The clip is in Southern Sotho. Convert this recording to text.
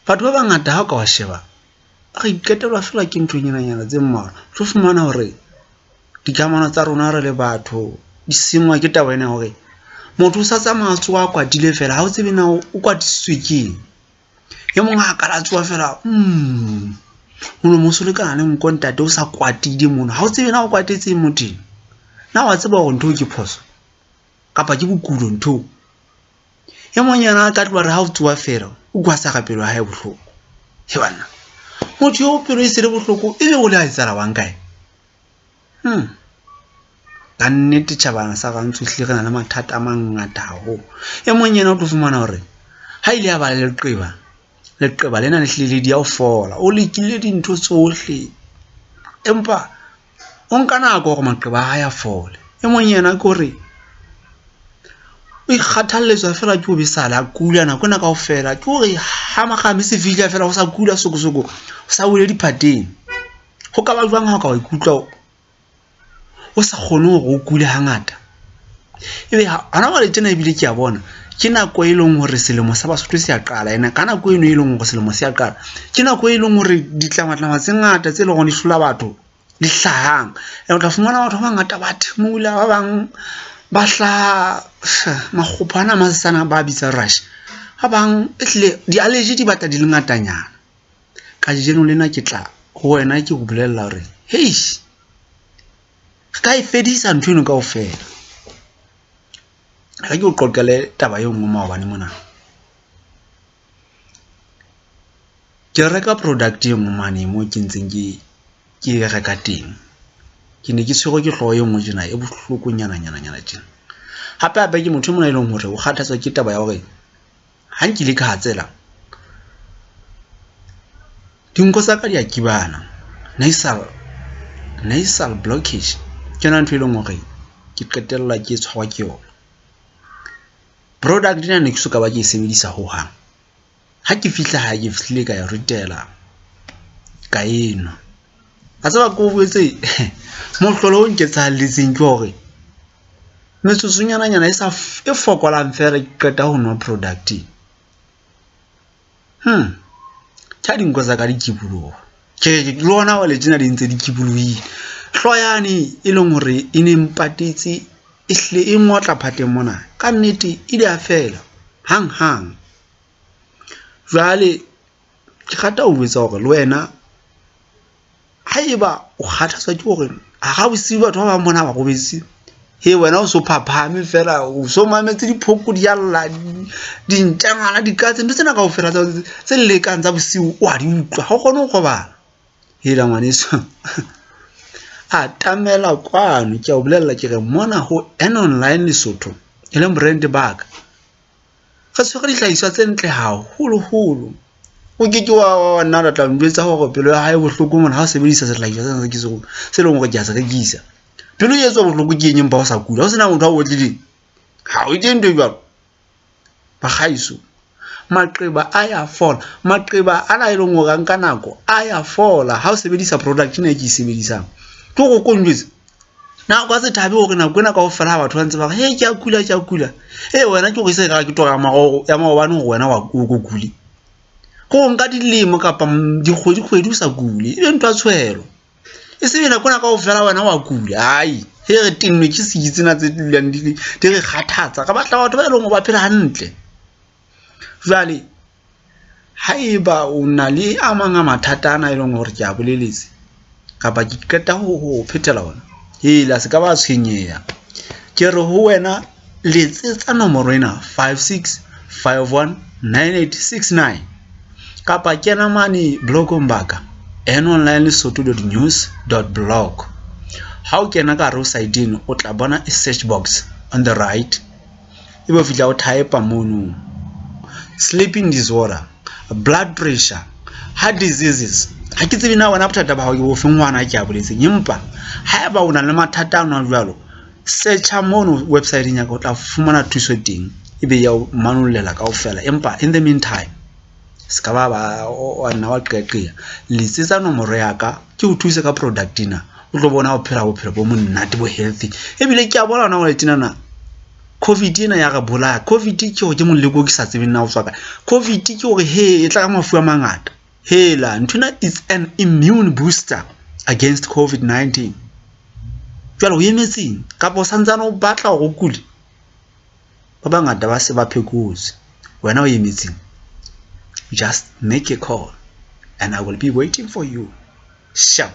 Batho ba bangata ha o ka wa sheba, re iqetelwa feela ke nthonyananyana tse mmalwa. Tlo fumana hore dikamano tsa rona re le batho di senngwa ke taba ena ya hore motho o sa tsamaya a tsoha a kwatile feela, ha o tsebe na o kwatisitswe keng. E mong ha a kala tsoha feela molomo o so lekana le nko ntate o sa kwatile mona, ha o tsebe na o kwatetseng motho enwa. Na wa tseba hore ntho eo ke phoso kapa ke bokulo ntho eo? E mong yena a tla tloha re ha o tsoha feela o kwa sa re pelo ya hae bohloko. He banna motho eo pelo e se le bohloko ebe o le a etsahala wang kae? Kannete tjhabana sa rantsho ehlile re na le mathata a mangata haholo. E mong yena o tlo fumana hore ha ile a ba le leqeba, leqeba lena le hlile le di ya ho fola, o lekile dintho tsohle empa o nka nako hore maqeba a hae a fole. E mong yena ke hore o ikgathalletswa feela ke ho besala a kula nako ena kaofela, ke hore ha makgame se fihla feela o sa kula sokosoko, o sa wele diphateng. Ho ka ba jwang ha o ka wa ikutlwa o sa kgone hore o kule hangata? Ebe hona jwale tjena ebile ke a bona ke nako e leng hore selemo sa Basotho se a qala, ene ka nako eno e leng hore selemo se a qala, ke nako e leng hore ditlamatlama tse ngata tse leng hore di hlola batho di hlahang. Ene o tla fumana batho ba bangata ba thimula, ba bang ba hlaha makgopho ana a masesane ba bitsa rash, ba bang ehlile di-allergy di batla di le ngatanyana. Kajeno lena ke tla ho wena ke go bolella hore hei re ka e fedisa ntho eno kaofela. Re ke o qoqele taba e nngwe maobane mona. Ke reka product e nngwe mane moo ke ntseng ke e reka teng. Ke ne ke tshwerwe ke hlooho e nngwe tjena e bohloko nyana nyana nyana tjena. Hape hape ke motho e mong e leng hore o kgathatswa ke taba ya hore ha nkile ka hatsela, dinko tsa ka di a kibana, nasal nasal blockage ke yona ntho e leng hore ke qetella ke tshwarwa ke yona. Product ena ne ke soka ba ke e sebedisa hohang. Ha ke fihla hae ke fihlile ka e ritela, ka enwa. A tseba ke o jwetse mohlolo o nketsahalletseng ke hore metsotsonyana nyana e sa e fokolang feela ke qeta ho nwa product e. Ke ha dinko tsa ka di kiboloha. Ke le hona jwale tjena di ntse di kibolohile. Hlooho yane e leng hore e ne mpatetse e hlile e ngotla phateng mona, kannete ile ya fela hanghang. Jwale ke rata ho jwetsa hore le wena haeba o kgathatswa ke hore hara bosiu batho ba bang bona ba robetse, he wena o so phaphame fela o so mametse diphoko di a lla, dintjangwana, dikatse, ntho tsena kaofela tse lekang tsa bosiu wa di utlwa, ha o kgone ho robala. Hela ngwaneso atamela kwano ke a o bolella ke re mona ho N Online Lesotho e leng brand ba ka, re tshwere dihlahiswa tse ntle haholoholo. O ke ke wa nna wa tla njwetsa hore pelo ya hae e bohloko mona ha o sebedisa sehlahiswa sena se ke se leng hore ke a se rekisa. Pelo e etswa bohloko ke eng empa o sa kula, ho sena motho a o otlileng? Ha o teng ntho e jwalo. Bakgaiso, maqeba a ya fola, maqeba ana e leng hore a nka nako a ya fola ha o sebedisa product ena e ke e sebedisang. Ke hore o ko njwetse, na o ka se thabe hore nako ena kaofela ha batho ba ntse ba re he ke a kula, ke a kula. Ee wena ke hore e se ekare ke toro ya maobane hore wena wa o ko kule. Ke ho nka dilemo kapa dikgwedi kgwedi o sa kule, ebe ntho ya tshohelo. E se be nako ena kaofela wena wa kula, hai he re tennwe ke siki tsena tse dulang di re kgathatsa. Re batla batho ba e leng hore ba phela hantle. Jwale haeba o na le a mang a mathata ana e leng hore ke a boleletse kapa ke qeta ho phethela ona, hela se ka ba tshwenyeha. Ke re ho wena letsetsa nomoro ena 56519869 kapa kena mane blog-ong ba ka nonlinelesotho.news.blog. Ha o kena ka hare ho site eno o tla bona a search box on the right, ebe o fihla o type mono sleeping disorder, blood pressure, heart diseases. Ha ke tsebe na wena bothata ba hao ke bofe ngwana ke a boletseng, empa haeba o na le mathata ano a jwalo, searcha mono website-eng ya ka o tla fumana thuso teng, ebe ya o manollela kaofela. Empa in the meantime se ka ba wa nna wa qeaqea, letsetsa nomoro ya ka ke o thuse ka product ena, o tlo bona o phela bophelo bo monate bo healthy. Ebile ke a bona hona jwale tjenana Covid ena ya re bolaya. Covid ke hore ke moleko o ke sa tsebeng na o tswa kae. Covid ke hore he e tla ka mafu a mangata. Hela nthwena it's an immune booster against COVID-19. Jwale o emetseng kapa o santsane o batla hore o kule? Ba bangata ba se ba phekotse. Wena o emetseng? Just make a call and I will be waiting for you. Sharp.